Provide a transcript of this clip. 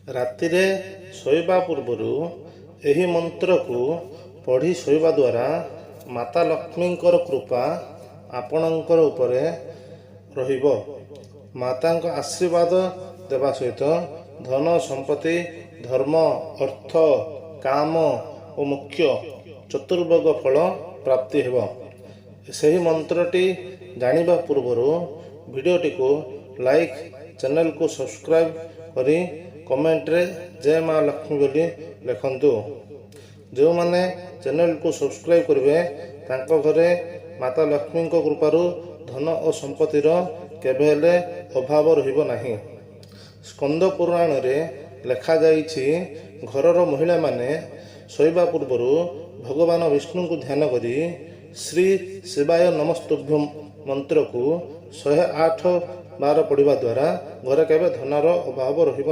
ରାତିରେ ଶୋଇବା ପୂର୍ବରୁ ଏହି ମନ୍ତ୍ରକୁ ପଢ଼ି ଶୋଇବା ଦ୍ୱାରା ମାତା ଲକ୍ଷ୍ମୀଙ୍କର କୃପା ଆପଣଙ୍କର ଉପରେ ରହିବ। ମାତାଙ୍କ ଆଶୀର୍ବାଦ ଦେବା ସହିତ ଧନ, ସମ୍ପତ୍ତି, ଧର୍ମ, ଅର୍ଥ, କାମ ଓ ମୋକ୍ଷ ଚତୁର୍ବର୍ଗ ଫଳ ପ୍ରାପ୍ତି ହେବ। ସେହି ମନ୍ତ୍ରଟି ଜାଣିବା ପୂର୍ବରୁ ଭିଡ଼ିଓଟିକୁ ଲାଇକ୍, ଚ୍ୟାନେଲକୁ ସବସ୍କ୍ରାଇବ୍ କରି କମେଣ୍ଟରେ ଜୟ ମା ଲକ୍ଷ୍ମୀ ବୋଲି ଲେଖନ୍ତୁ। ଯେଉଁମାନେ ଚ୍ୟାନେଲକୁ ସବସ୍କ୍ରାଇବ୍ କରିବେ, ତାଙ୍କ ଘରେ ମାତା ଲକ୍ଷ୍ମୀଙ୍କ କୃପାରୁ ଧନ ଓ ସମ୍ପତ୍ତିର କେବେ ହେଲେ ଅଭାବ ରହିବ ନାହିଁ। ସ୍କନ୍ଦ ପୁରାଣରେ ଲେଖାଯାଇଛି, ଘରର ମହିଳାମାନେ ଶୋଇବା ପୂର୍ବରୁ ଭଗବାନ ବିଷ୍ଣୁଙ୍କୁ ଧ୍ୟାନ କରି ଶ୍ରୀ ଶିବାୟ ନମସ୍ତୁଭ୍ୟମ୍ ମନ୍ତ୍ରକୁ 108 ବାର ପଢ଼ିବା ଦ୍ୱାରା ଘରେ କେବେ ଧନର ଅଭାବ ରହିବ